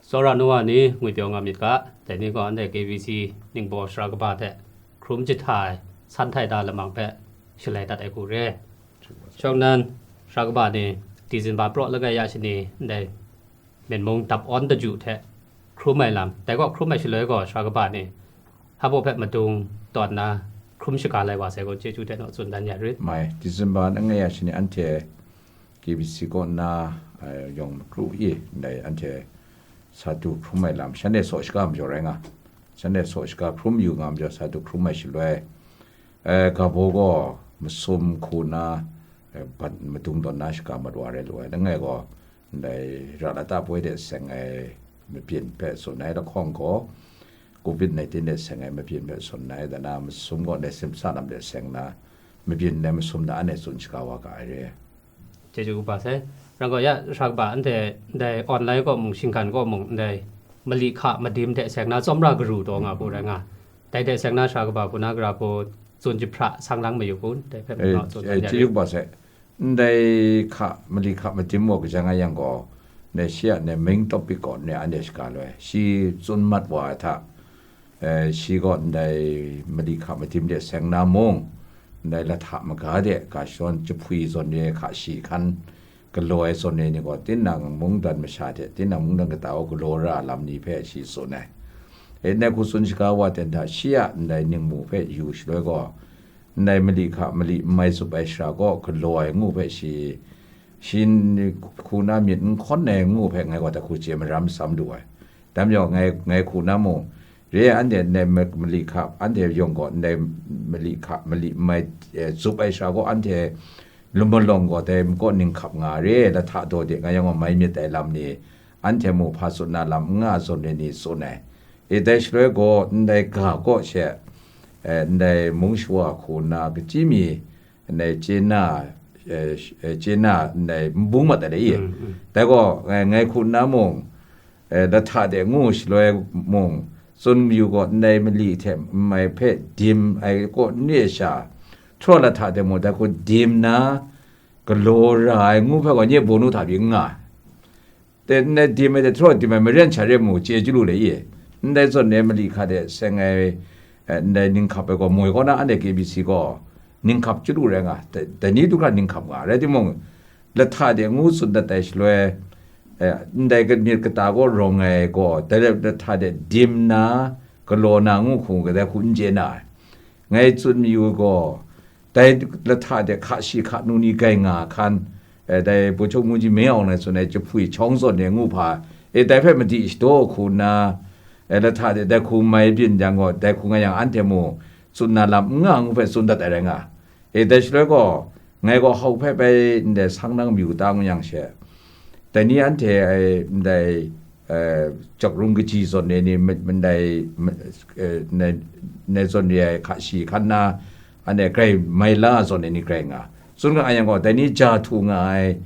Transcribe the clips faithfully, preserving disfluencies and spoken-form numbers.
Tsawra nu wa ni ngwi pyaw nga myit ga, dai ni gaw anhte K B C Ningbaw sara kaba hte hkrum jahta ai san htai ta lamang hpe shalai dat ai hku re. Shawng nan, sara kaba ni December praw langai ya shani ndai Myen mung dap awn daju hte hkrum ai lam, dai gaw hkrum ai shaloi gaw sara kaba ni hpa baw hpe madung tawn na hkrum shaga lai wa sai gaw chyeju hte naw tsun dan ya rit. Mai, December langai ya shani anhte K B C kaw nna, eh, yawng makru i, ndai anhte sa du hkrum ai lam, shanhte saw shaga majaw rai nga, shanhte saw shaga hkrum yu nga majaw sa du hkrum ai shaloi, eh, ga baw gaw masum hku nna, eh, ban madung tawn na shaga mat wa rai lu ai. Langai gaw, ndai ra lata poi de seng ai mabyin hpe tsun ai lahkawng gaw, covid nineteen de seng ai mabyin hpe tsun ai, dan na masum gaw ndai simsa lam de seng na, mabyin ndai masum na anhte tsun shaga wa ga ai re. Chyeju kaba sai. Rang gaw ya, sara kaba anhte ndai online kaw mung, shinggan kaw mung, ndai mali hka madim hte seng na tsawmra garu taw nga hku rai nga. Dai hte seng na sara kaba hku na gara hku tsun jahpra sang lang mayu kun, dai hpe mung tsun dan ya rit. Chyeju kaba sai. Ndai hka, mali hka madim wa kaja nga yang gaw, ndai shi a ndai main topic gaw ndai anhte shaga loi, shi tsun mat wa ai hta, eh, shi gaw ndai mali hka madim de seng na mung, ndai lahta maga de ga shadawn jahpwi zawn re hka shi hkan galaw ai zawn re ni gaw, tinang mungdan masha hte tinang mungdan kata gaw galaw ra lam ni hpe shi tsun ai. E, ndai hku tsun shaga wa ten hta, shi a ndai ningmu hpe yu shaloi gaw, ndai mali hka mali n mai tsup ai shara gaw galaw ai ngu hpe shi, shi n-, hku na myit n hkawn ai ngu hpe ngai gaw dai hku chye maram sam lu ai. Dai majaw ngai, ngai hku na mung, re ai anhte ndai ma-, mali hka, anhte yawng gaw ndai mali hka mali n mai, eh, tsup ai shara gaw anhte lum malawng gaw dai makaw ninghkap nga ai, re ai lahta daw de nga yang gaw mai myit dai lam ni, anhte mu hpa tsun na lam n nga ai zawn re ni tsun ai. E, dai shaloi gaw ndai ga kaw she, eh, ndai mung shawa hku na kachyi mi, ndai chye na, eh, sh-, eh, chye na ndai n bung mat ai le i. Mm, mm. Dai gaw, eh, ngai hku nna mung, eh, lahta de ngu shaloi mung, tsun mayu gaw, ndai mali hte n mai hpe dim ai kaw n re ai sha, htura lahta de mung, dai hku dim na, galaw ra ai ngu hpe gaw, nye bawnu hta pyi n nga ai. Te ndai dim ai hte htraw dim ai maren sha re mu chye chyalu le i? Ndai zawn re mali hka de seng ai, eh, ndai ninghkap ai gaw moi kaw na anhte K B C gaw ninghkap chyalu rai nga, dai, dai ni du hkra ninghkap nga, rai timung, lahta de ngu tsun dat ai shaloi, eh, ndai myit kata gaw rawng ai gaw, dai lahta de dim na, galaw na ngu hku, kadai hku n chye na ai. Ngai tsun mayu gaw, dai lahta de hka shi hka nu ni grai nga hkan, eh, dai Baw Chyaw Mu Ji Meng Aung Hlaing tsun ai jahpwi hkyawng zawn re ngu hpa, eh, dai hpe madi shadaw hku nna, eh, lahta de dai hku mai byin yang gaw, dai hku nga yang anhte mu tsun na lam n nga ngu hpe tsun dat ai rai nga. Eh, dai shaloi gaw, ngai gaw hau hpe bai ndai sang na mayu ta ngu yang she, dai ni anhte ai ndai, eh, Jakrung kaji zawn re ni, ma-, mandai, ma-, eh, ndai, ndai zawn re ai hka shi hkan na, anhte grai mai la zawn re ni grai nga. Tsun nga ai yang gaw, dai ni ja htu nga ai,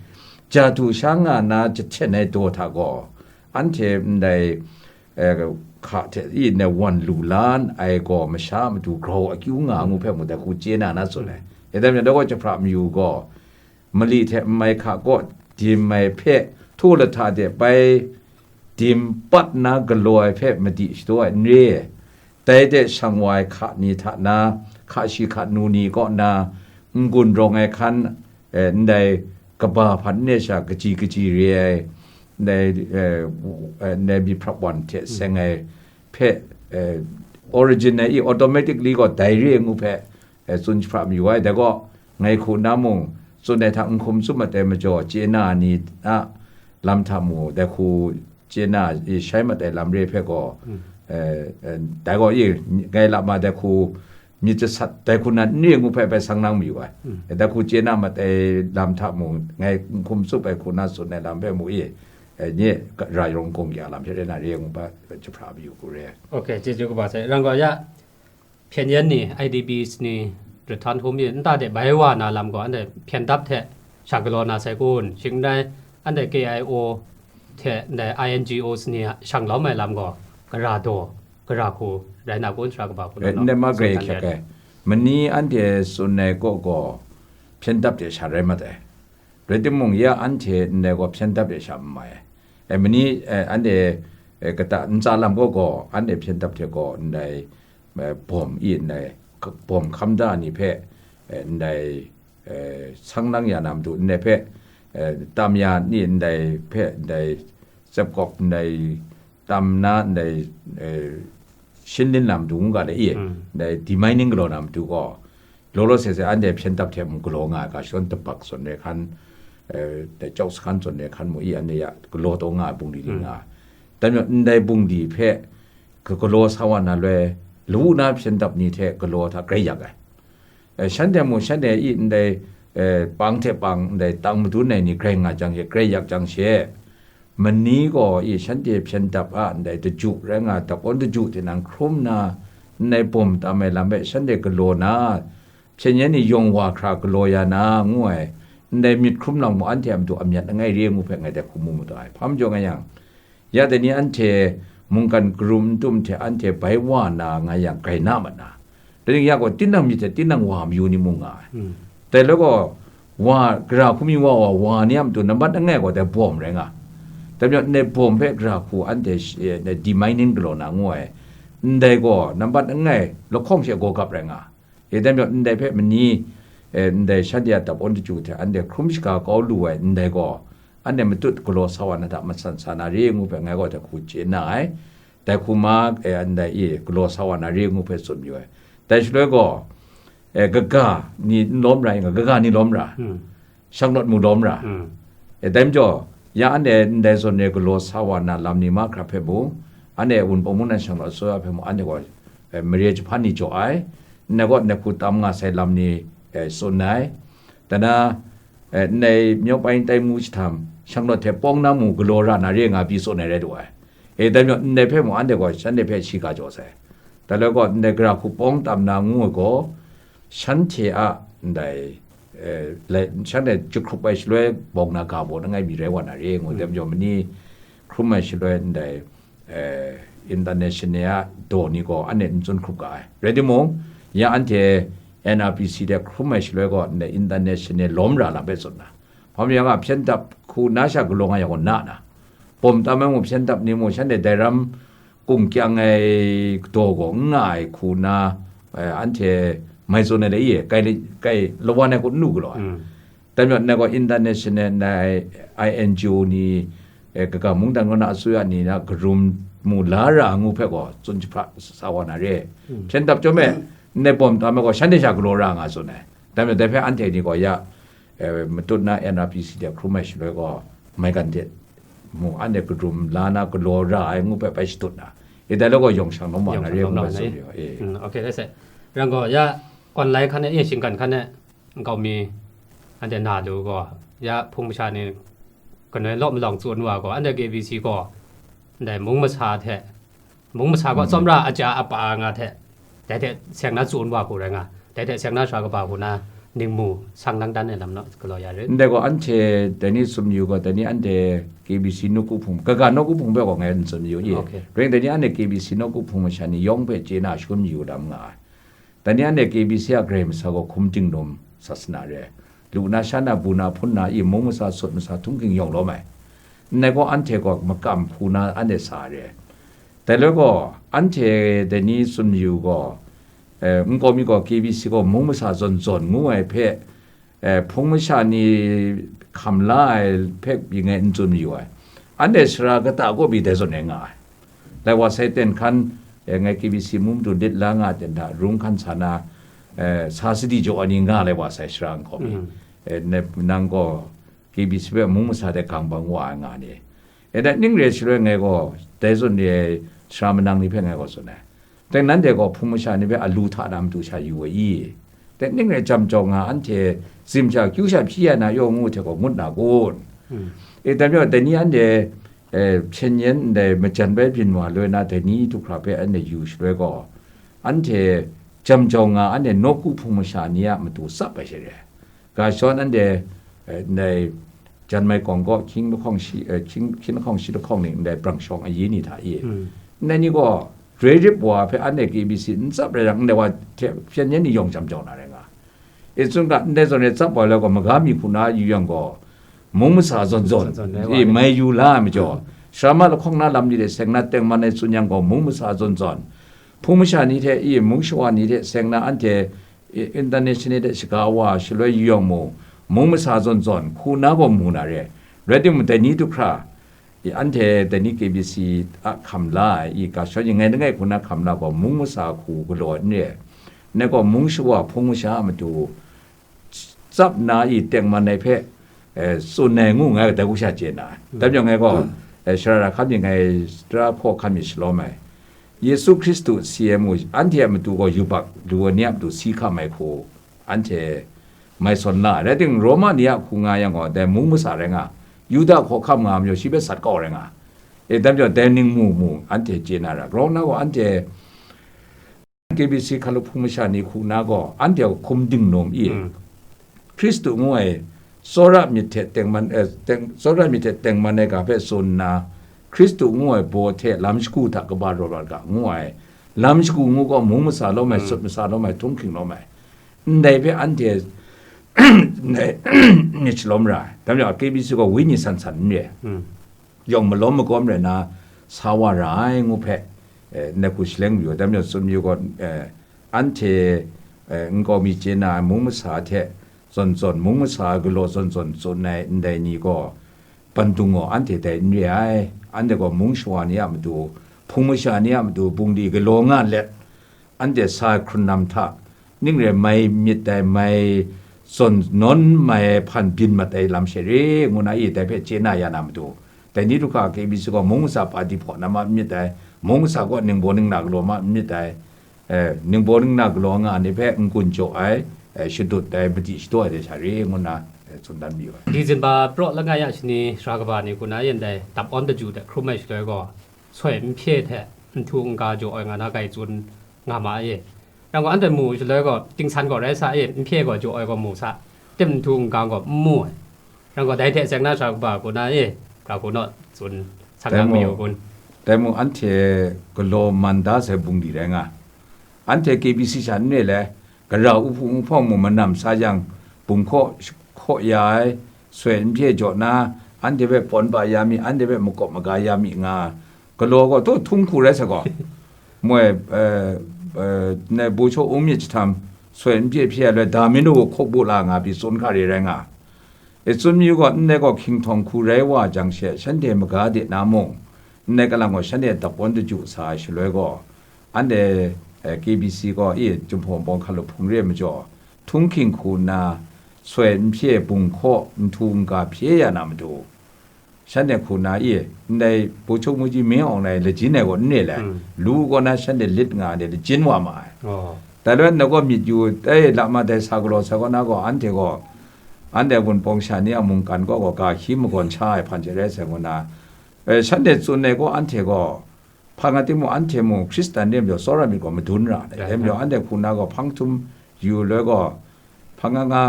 ja htu sha nga na jahten ai daw hta gaw, anhte ndai, eh, hka hte i ndai wan lu la ai gaw, masha matu grau akyu nga ngu hpe mu dai hku chye na na tsun ai. E dai majaw, dai gaw jahpra mayu gaw, mali hte n mai hka kaw dim ai hpe, htu lahta de bai dim pat na galaw ai hpe madi shadaw ai n re. Dai de shang wa ai hka ni hta na, hka shi hka nu ni kaw na, n-gun rawng ai hkan, eh, ndai kaba hpan n re sha kaji kaji re ai, ndai, eh, eh, ndai myit hprap wan hte seng ai hpe, eh, origin ai i automatically gaw dai re ai ngu hpe, eh, tsun jahpra mayu ai. Dai gaw, ngai hku nna mung, tsun ai hta n hkum tsup mat ai majaw, chye na ni a lam hta mu, dai hku chye na i shai mat ai lam re hpe gaw, eh, eh, dai gaw i, ngai lama dai hku myit jasat, dai hku na n re ngu hpe bai sang nang mayu ai. Dai hku chye na mat ai lam hta mung, ngai n hkum tsup ai hku na tsun ai lam hpe mu i, eh, nye ra yawng gawng ya lam hte rai na re ngu hpe jahpra mayu hku re ai. Ok, chyeju kaba sai. Rang gaw ya, hpyen yen ni, I D Ps ni, rahtan hkum mi nta de bai wa na lam gaw, anhte hpyen dap hte sha galaw na sai kun? Shing n rai, anhte K I O hte ndai I N G Os ni shang lawm ai lam gaw, gara daw, gara hku rai na kun, sara kaba hku na? Ndai ma grai hkyak ai. Mani anhte tsun ai kaw gaw, hpyen dap de sha rai mat ai. Rai timung, ya anhte ndai gaw hpyen dap de sha n mai ai. E, mani, e, anhte eh, kata ntsa lam gaw gaw, anhte hpyen dap hte gaw ndai, eh, bawm i ndai, k-, bawm hkam da ni hpe, eh, ndai, eh, sang lang ya na matu ndai hpe, eh, tam ya ni ndai hpe, ndai tsep kawp ndai tam na ndai, eh, shinlin na matu ngu ga le i, Mm. ndai demining galaw na matu gaw, law law se se anhte hpyen dap hte mung galaw nga ai, ga shadawn tabak zawn re hkan, eh, dai chyawk sa hkan zawn re hkan mu i, anhte ya galaw taw nga ai bungli ni Mm. nga ai. Dan majaw, ndai bungli hpe ka-, galaw sa wa na loi, lawu na hpyen dap ni hte galaw hta grai yak ai. Eh, shanhte mung, shanhte i ndai, eh, pang hte pang, ndai tang madun ai ni grai nga jang she, grai yak jang she, mani gaw i shanhte hpyen dap a ndai daju rai nga, dap awn daju hte nan hkrum nna, ndai bawm tam ai lam hpe shanhte galaw na, hpyen yen ni yawng wa hkra galaw ya na, ngu ai, ndai myit hkrum lam gaw anhte a matu amyat langai re ngu hpe ngai dai hku mu mada ai. Hpa majaw nga yang, ya dai ni anhte mungkan karum n tum hte anhte bai wa na nga yang, grai na mat na. Dai ning ya gaw, tinang myit hte tinang wa mayu ni mung nga ai. Mm. Dai loi gaw, wa, gara hku mi wa wa, wa ni a matu nambat langai gaw dai bawm rai nga. Dai majaw, ndai bawm hpe gara hku anhte sh-, eh, dai demining galaw na ngu ai. Ndai gaw nambat langai lahkawng she gaw gap rai nga. E, dai majaw, ndai hpe mani, eh, ndai shanhte a dap awn daju hte anhte hkrum shaga kau lu ai ndai gaw, anhte matut galaw sa wa na hta matsan sa na re ngu hpe ngai gaw dai hku chye na ai. Dai hku ma, eh, ndai e galaw sa wa na re ngu hpe tsun mayu ai. Dai shaloi gaw, eh, kaga ni n lawm ra i nga, kaga ni lawm ra, Hmm. shanglawt mu lawm ra. Hmm. Eh, dai majaw, ya anhte ndai zawn e galaw sa wa na lam ni mahkra hpe mung, anhte Wunpawng mung nan shanglawt tsawra hpe mung, anhte gaw, eh, mare jahpan ni jaw ai, ndai gaw ndai hku tam nga sai lam ni, eh, tsun ai. Dai na, eh, ndai Myaw Pai Ntai Mu Jahtam, shanglawt hte pawng na mu galaw ra na re nga pyi tsun ai rai lu ai. E, dai majaw, ndai hpe mung anhte gaw shanhte hpe shiga jaw sai. Dai loi gaw, ndai gara hku pawng tam na ngu ai gaw, shanhte a ndai, eh, lai, shanhte jahkrup ai shaloi bawng na ga baw langai mi rai wa na re ngu, dai majaw mani hkrum ai shaloi ndai, eh, international a daw ni gaw anhte n tsun hkrup ga ai. Rai timung, ya anhte N R P C de hkrum ai shaloi gaw, ndai international lawm ra lam hpe tsun na. Hpa majaw nga, hpyen dap hku na sha galaw nga yang gaw na na. Bawm tam ai mung, hpyen dap ni mung, shanhte dai ram kung kyang ai daw gaw n nga ai hku na, eh, anhte mai tsun ai le i, kai le, kai lawan ai hku n lu galaw ai. Mm. Dai majaw, ndai gaw international, ndai I N G O ni, eh, kaga mungdan kaw na asuya ni na karum mu la ra ngu hpe gaw tsun jahpra sa wa na re. Mm. Hpyen dap chyawm e, ndai bawm tam ai gaw shanhte sha galaw ra nga tsun ai. Dai majaw, dai hpe anhte ni gaw ya, eh, matut na N R P C de hkrum ai shaloi gaw, maigan de mung anhte karum la na galaw ra ai ngu hpe bai shadut na, e, dai loi gaw yawng shang lawm wa na Yawng re shang ngu lawm bai wa na tsun re. Yu ai. Mm, okay, let's say. Rai gaw, ya online hkan e, e, shinggan hkan e, nkau mi, anhte na lu gaw, ya hpung masha ni kanoi law malawng tsun wa gaw, anhte K B C gaw, ndai mung masa hte, mung masa gaw Mm. tsawmra aja apa nga hte, dai hte seng na tsun wa hku rai nga, dai hte seng na sara kaba hku na ningmu sang lang dan ai lam naw galaw ya rit. Ndai gaw anhte dai ni tsun yu gaw, dai ni anhte K B C nawku hpung, kaga nawku hpung hpe gaw ngai n tsun yu i. Okay. Ring dai ni anhte K B C nawku hpung masha ni yawng hpe chye na shangun yu lam nga ai. Dai ni anhte K B C a Karai Masa gaw hkum ting lum sasana re. Lu na, sha na, bu na, hpun na, i mung masa, sut masa, htunghking yawng lawm ai. Ndai gaw anhte gaw makam hku na anhte sa re. Dai loi gaw, anhte dai ni tsun yu gaw, eh, nkau mi gaw K B C gaw mung masa zawn zawn ngu ai hpe, eh, hpung masha ni hkam la ai hpe pyi ngai n tsun mayu ai. Anhte sara kata kaw pyi dai zawn e nga ai. Lai wa sai ten hkan, eh, ngai K B C mu matu lit la nga ten hta, rung hkan sa na, eh, sa sadi jaw ai ni nga lai wa sai sara nkau mi. Mm. Eh, ne-, nang gaw K B C hpe mung masa de gang bang wa ai nga ni. E, dai ning re ai shaloi ngai gaw, dai zawn re ai sara manang ni hpe ngai gaw tsun ai. Dai nanhte gaw hpung masha ni hpe alu hta na matu sha yu ai i? Dai ning re ai jam jau nga, anhte zim sha, kyu sha hpyi ya na yaw ngu hte gaw ngut na kun? Hmm. E, dai majaw, dai ni anhte, eh, hpyen yen ndai majan bai byin wa loi na, dai ni du hkra hpe anhte yu shaloi gaw, anhte jam jau nga, anhte nawku hpung masha ni a matu tsap ai sha re. Ga shadawn anhte, eh, ndai Janmai Kawng gaw hkying lahkawng shi, eh, hkying, hkying lahkawng shi lahkawng ning ndai brang shawng ayi ni hta i. Hmm. Ndai ni gaw, roi rip wa hpe anhte K B C n tsap rai yang, ndai wa hte hpyen yen ni yawng jam jau na rai nga. I tsun ga, ndai zawn e tsap wa ai gaw, maga mi hku na yu yang gaw, mung masa zawn zawn, Zawn zawn rai wa i, ni. Mai yu la ai majaw, Sharama lahkawng na lam ni hte seng na tengman ai tsun yang gaw, mung masa zawn zawn, hpung masha ni hte i mung shawa ni hte seng na anhte i international hte shaga wa shaloi yu yang mung, mung masa zawn zawn, hku na gaw mu na re. Rai timung, dai ni du hkra, i anhte dai ni K B C a hkam la ai, i ga shawng yin ngai langai hku na hkam la gaw, mung masa hku galaw ai n re. Ngai gaw mung shawa hpung masha a matu tsap na i tengman ai hpe, eh, tsun ai ngu ngai dai kusha chye na ai. Dai majaw ngai gaw, eh, shara ra hkam mi ngai, tara hpaw hkam mi shalawm ai. Yesu Hkristu C M U anhte a matu gaw yubak lu ai ni a matu si hkam ai hku anhte mai sawn la ai. Rai timung, Roma ni a hku nga yang gaw, dai mung masa rai nga, Yuda hkawhkam nga majaw shi hpe sat kau rai nga. E, dai majaw dai ning mu mu anhte chye na ra, grau na gaw anhte K B C hkalup hpung masha ni hku na gaw, anhte a hkum dingnum i, Hkristu ngu ai tsawra myit hte tengman, eh, teng, tsawra myit hte tengman ai ga hpe tsun nna, Hkristu ngu ai baw hte lam shagu hta kaba rawt rawt ga ngu ai, lam shagu ngu gaw mung masa lawm ai, sut masa lawm ai, htunghking lawm ai, ndai hpe anhte ndai myit shalawm ra ai. Dai majaw K B C gaw wenyi san san n re ai. Yawng malawm magawm rai na sa wa ra ai ngu hpe, eh, ndai hku shaleng mayu ai. Dai majaw tsun mayu gaw, eh, anhte, eh, nkau mi chye na ai mung masa hte zawn zawn, mung masa galaw zawn zawn tsun ai ndai ni gaw, bandung gaw anhte dai n re ai. Anhte gaw mung shawa ni a matu, hpung masha ni a matu bungli galaw nga let, anhte sa hkrun lam hta, ning re mai myit dai, mai zawn nawn mai ai hpan byin mat ai lam she re, ngu na i dai hpe chye na ya na matu, dai ni du hkra K B C gaw mung masa pati hpaw na ma n myit dai, mung masa gaw ningbaw ningna galaw ma n myit dai, eh, ningbaw ningna galaw nga ai ni hpe n-gun jaw ai, eh, shadut ai, madi shadaw ai de sha re, ngu na, eh, tsun dan mayu ai. Dizenba praw langai a shani sara kaba ni hku na yin dai, dap awn daju de hkrum ai shaloi gaw, soi n hpye hte nhtu n-ga jaw ai nga na grai tsun nga ma e. Rang gaw, anhte mu shaloi gaw, tingsan gaw rai sa e, n hpye gaw jaw ai gaw mu sa, tim nhtu n-ga gaw n mu ai. Rang gaw, dai hte seng na sara kaba hku na e, ga hku naw tsun, sang Dai nga mayu mung, kun. Dai mung anhte galaw man da sai bungli rai nga, anhte K B C sha n re le, gara uhpu uhpawng mung manam sa yang, bung hkaw hkaw ya ai, soi n hpye jaw na, anhte hpe pawn pa ya mi, anhte hpe makawp maga ya mi nga, galaw gaw, tu htung hku rai sai gaw, moi, eh, eh, nai bu shaw ung myit jahtam, soi n hpye hpye ai loi, da mi nu gaw hkawk bu la nga pyi tsun hkra re rai nga. E tsun mi gaw, ndai gaw hkinhtawng hku rai wa jang she, shanhte maga de na mung, ndai kalang gaw shanhte dap awn daju sa ai shaloi gaw, anhte, eh, K B C gaw, i, Jinghpaw Wunpawng hkalup hpung re ai majaw, htunghking hku nna, soi n hpye, bung hkaw, nhtu n-ga hpye ya na matu, shanhte hku na, i, ndai Bawchuk Muji Min Aung Hlaing lajin ai gaw n re le, lu kaw na shanhte lit nga ai de lajin wa ma ai. Dai loi nna gaw myit yu, dai lama dai sa galaw sai kaw na gaw, anhte gaw, anhte a Wunpawng sha ni a mungkan kaw gaw, ga hkyi magawn sha ai hpan hte rai sai ngu na, eh, shanhte tsun ai gaw, anhte gaw, hpa nga timung, anhte mung Hkristan re ai majaw, tsawra myit gaw madun ra ai. Dai majaw, anhte hku na gaw, hpang htum yu loi gaw, hpa nga nga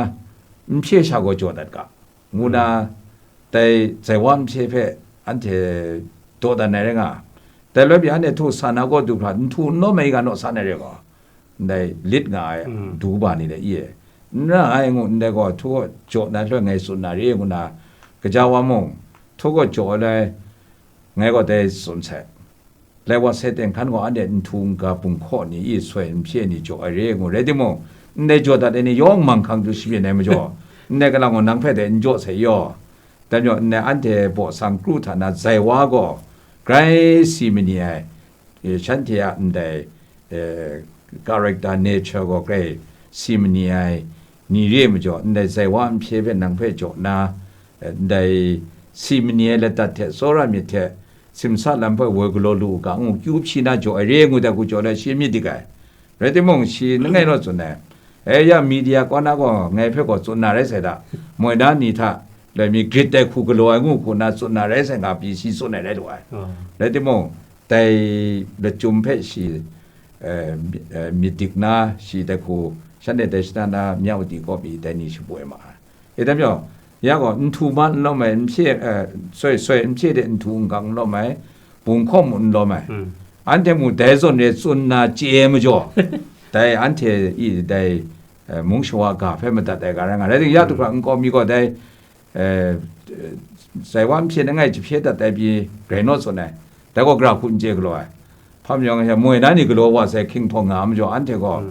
n hpye sha gaw jaw dat ga, ngu na, dai zaiwa n hpye hpe anhte dawdan ai rai nga. Dai loi pyi anhte htu sa na gaw du hkra, nhtu n lawm ai ga naw san ai re gaw, ndai lit nga ai du ba ni le i e, n ra ai ngu ndai gaw, htu kaw jaw na loi ngai tsun na re ngu na, kaja wa mung, htu kaw jaw ai loi, ngai gaw dai tsun sai. Lai wa sai teng hkan gaw, anhte nhtu n-ga bung hkaw ni i soi n hpye ni jaw ai re ngu rai timung, ndai jaw dat ai ni yawng manghkang du shabyin ai majaw, ndai kalang gaw nang hpe dai n jaw sai yaw. Dai majaw, ndai anhte baw sang kru hta na zai wa gaw, grai si mani ai, e, shanhte a ndai, e, character, nature gaw grai si mani ai ni re ai majaw, ndai zai wa n hpye hpe nang hpe jaw na, e, ndai si mani ai ladat hte tsawra myit hte, simsa lam hpe woi galaw lu u ga, ngu kyu hpyi na jaw ai re ngu dat hku jaw na shi myit dik ai. Rai timung, shi langai law tsun ai, e, ya media kaw na gaw ngai hpe gaw tsun na rai sai da, moi na ni hta loi mi grit ai hku galaw ai ngu hku na tsun na rai sai nga pyi shi tsun ai rai lu ai. Rai timung, dai lachyum hpe shi, eh, mi-, eh, myit dik na, shi dai hku, shanhte dai shana na Myaudi kaw pyi dai ni shapoi ma ai. E dai majaw, ya gaw, nhtu ma n lawm ai, n hpye, eh, soi, soi n hpye de nhtu n-ga n lawm ai, bung hkaw mung n lawm ai. Anhte mung dai zawn re tsun na chye ai majaw, dai anhte i dai, eh, mung shawa ga hpe madat ai ga rai nga. Rai timung, ya du hkra nkau mi gaw dai, eh, sai wa n hpye na ngai jahpye dat ai pyi grai naw tsun ai. Dai gaw gara hku n chye galaw ai. Hpa majaw nga sha moi na ni galaw wa sai hkying hpawng nga majaw anhte gaw,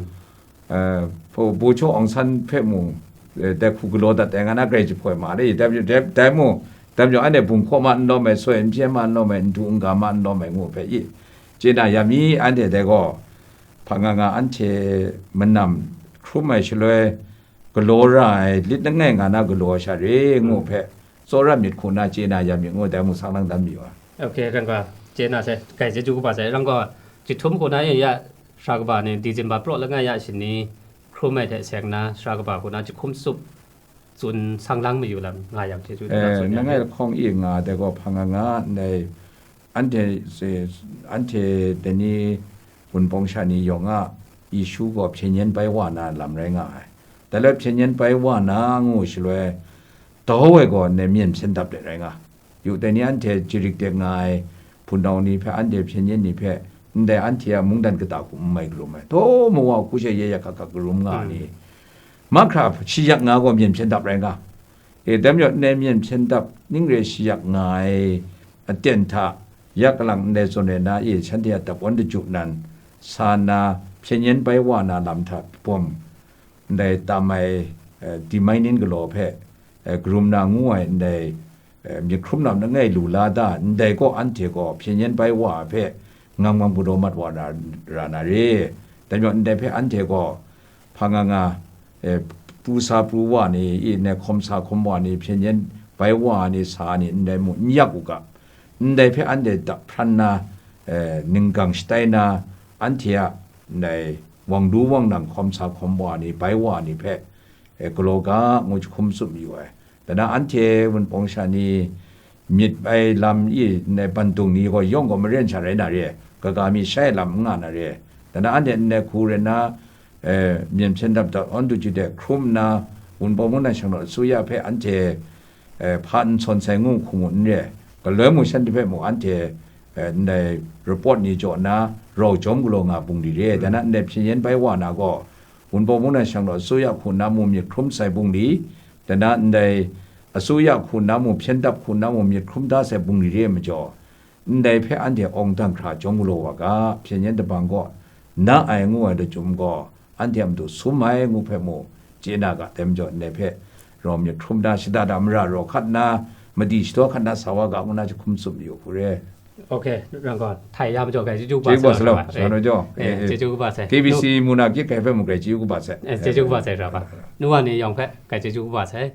eh, Bo Bo Cho Aung San hpe mu, eh, dai hku galaw dat ai nga na grai jahpoi ma de, dai majaw, dai, dai mu, dai majaw anhte bung hkaw ma n lawm ai, soi n hpye ma n lawm ai, n du n ga ma n lawm ai ngu hpe i, chye na ya mi, anhte dai gaw, hpa nga nga anhte manam hkrum ai shaloi, galaw ra ai lit langai nga na galaw sha re ngu hpe, tsawra myit hku na chye na ya myit ngu dai mu sang lang dan mi wa. Ok, rang ga, chye na sai, grai chyeju kaba sai, rang ga, jahtum hku na e ya, sara kaba ni, December praw langai ya shani, hkrum ai hte seng na, sara kaba hku na, jahkum tsup, tsun sang lang mayu lam, nga yang chyeju, Eh, tsun yang nangai e. Lahkawng i nga dai gaw hpa nga nga, ndai, anhte, se, anhte dai ni, Wunpawng sha ni yawng a, issue gaw hpyen yen bai wa na lam rai nga ai. Dai loi hpyen yen bai wa na ngu shaloi, dau ai gaw ndai myen hpyen dap let rai nga. Yu dai ni anhte jirik tek nga ai hpunau ni hpe, anhte hpyen yen ni hpe, ndai anhte a mungdan kata hku n mai karum ai. Taw mawa hku she ya ya hkak hkak karum nga ai ni. Mahkra shi yak nga gaw myen hpyen dap rai nga. E, dai majaw ndai myen hpyen dap ning re shi yak nga ai aten hta, yak kalang ndai zawn e na e, shanhte a dap wan daju nan sa nna, hpyen yen bai wa na lam hta bawm, ndai tam ai, eh, dimining galaw hpe, eh, karum na ngu ai ndai, eh, myit hkrum lam langai lu la da, ndai gaw anhte gaw hpyen yen bai wa hpe ngam ngam kadaw mat wa na, ra na re. Dai majaw ndai hpe anhte gaw hpa nga nga, eh, pru sa pru wa ni, i ndai hkawm sa hkawm wa ni, hpyen yen bai wa ni, sa ni, ndai mu n yak u ga, ndai hpe anhte dap hpran na, eh, ninggang shatai na, anhte a ndai wang du wang nang hkawm sa hkawm wa ni, bai wa ni hpe, eh, galaw ga ngu jahkum tsup mayu ai. Dai na anhte Wunpawng sha ni myit bai lam i ndai bandung ni gaw yawng gaw maren sha rai na re, kaga mi shai lam n nga na re. Dai na anhte ndai hku rai na, eh, myen hpyen dap dat awn du ju de hkrum nna, Wunpawng mungdan shang law asuya hpe anhte, eh, hpa n sawn sai ngu hku mu n re, galoi mu shanhte hpe mu anhte, eh, ndai report ni jaw nna rau jawm galaw nga bungli re, dai na ndai hpyen yen bai wa na gaw, Wunpawng mungdan shang law asuya hku nna mu myit hkrum sai bungli, dai na ndai asuya hku nna mu hpyen dap hku nna mu myit hkrum da sai bungli re ai majaw, ndai hpe anhte awng dang hkra jawm galaw wa ga, hpyen yen dabang gaw na ai ngu ai lachyum gaw, anhte a matu sum ai ngu hpe mu, chye na ga, dai majaw ndai hpe rawng myit hkrum da, shada da mara raw hkat nna, madi shadaw hkat nna sa wa ga, ngu na jahkum tsup yu hku re. Ok, rang gaw, htai ya majaw grai chyeju kaba Chyeju kaba sai, sa law, eh, sa law jaw. Eh, eh, eh. Chyeju kaba sai. K B C Nu- mu na gyit kai hpe mu grai chyeju kaba sai. Eh, chyeju kaba sai, ra ba. Nu wa ni yawng hpe grai chyeju kaba sai.